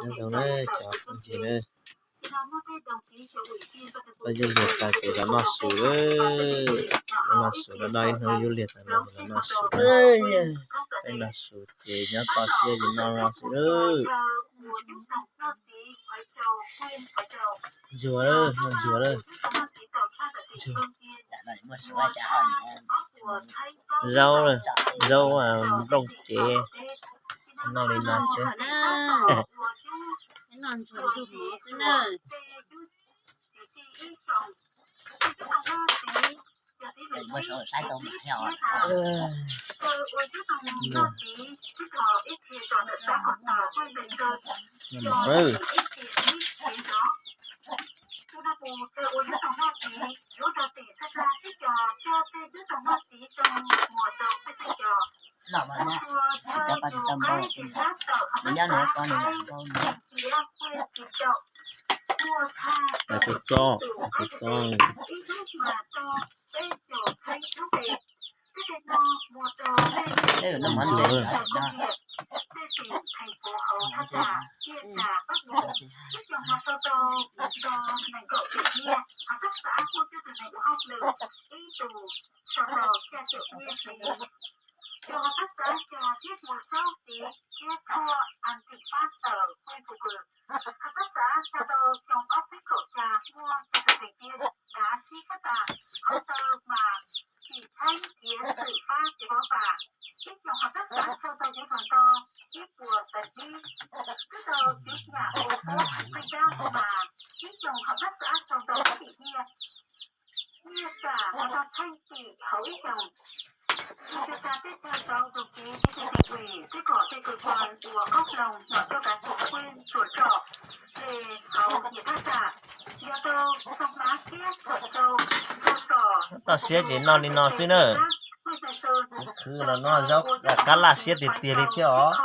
Nyob zoo na cov phooj ywg na, koj yug liag tas ces los noj su, los noj su, los noj ib hnub yug liag tas los noj su. Peb noj su ces nyob toj siab ces noj no xwb. Ntsuag, noj ntsuag. Zaub, zaub nplooj cev, noj li no xwb. Tus txob, tus txob. Toj siab ces noj li no xwb na. Khwv los noj zaub kab laj siab tiag tiag li thiab os.